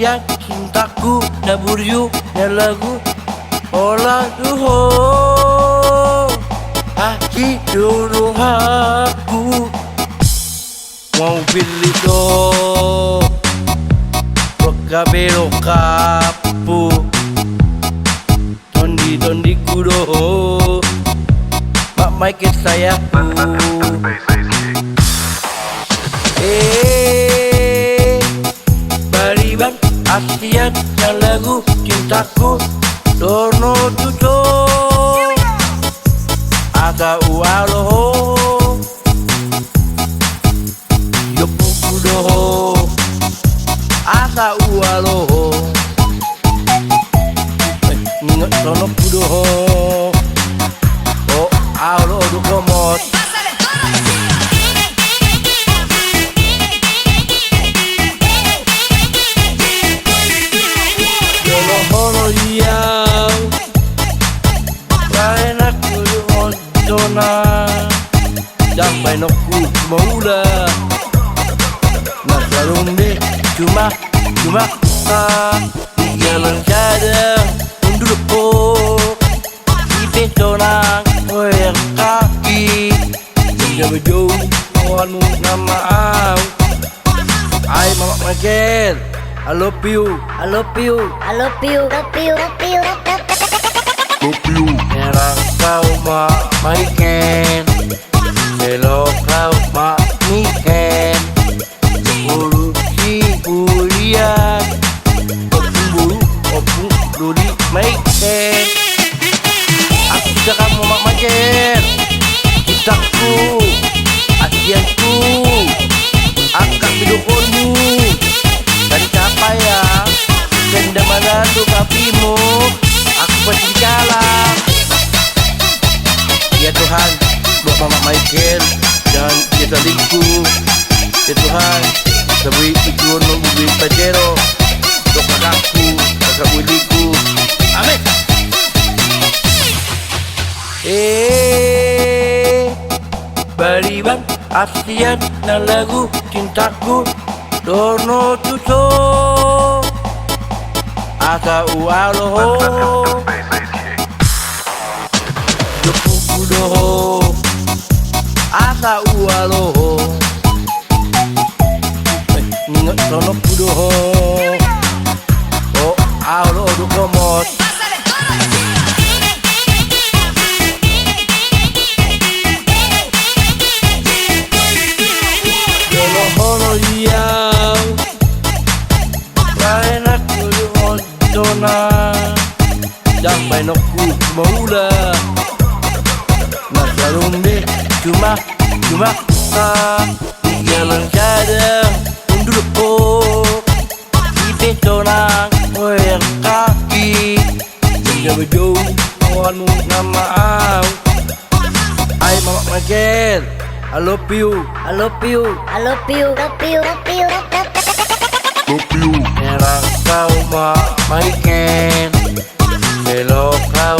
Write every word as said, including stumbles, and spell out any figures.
Cintaku na burju na lagu, holan tu ho, atik do rohangku. Mobil i do, rongkap be rongkapku. Tondi-tondiku do ho, Mak Michael sayangku. Eh, Bariban Astian na lagu cintaku, torno tu ho, asa hualo ho. Iompuku do ho, asa hualo ho. Eh, ningot sonokku do ho. O, ahu do ho mos. Jolo holo diau. Bahenanku di on. Dona, ndang bahenonku maula. Na salombe cuma, cuma sa, di jalan sada, undul ho, di pe sonang, oer kaki, jaga bejou, o anu nama au. Ai Mamak Michael, I love you. I love you. I love you. Love you. Love you. Love you. Love you. Serang kau Mak Michael. Selok kau Mak Michael. Bolu si Bulian. Opung bolu, opung doli Michael. Aku sudah kamu Mak Michael. Cintaku, astianku, angka pidokonmu. Dari siapa ya? Senda mana tu kapimu? Aku pasti kalah. Ya Tuhan, buat Mamak Michael, jangan dia selingkuh. Ya Tuhan, sabui itu nunggu duit Pajero. Untuk kakakku, kakak buliku. Amin. Eh, Bariban Astian na lagu cintaku, torno tu ho, asa hualo ho. Iompuku do ho, asa hualo ho. Eh, ningot sonokku do ho. O, ahu do ho mos. Jolo holo diau. Bahenanku di on dona. Ndang bahenonku maula. Na salombe cuma, cuma sa, di jalan sada, undul ho, di pe sonang, oer kaki, jaga bejou, o anu nama au. Ai Mamak Michael, I love you. I love you. I love you. Love you. Love you. Love you. Love you. Serang kau Mak Michael. Selok kau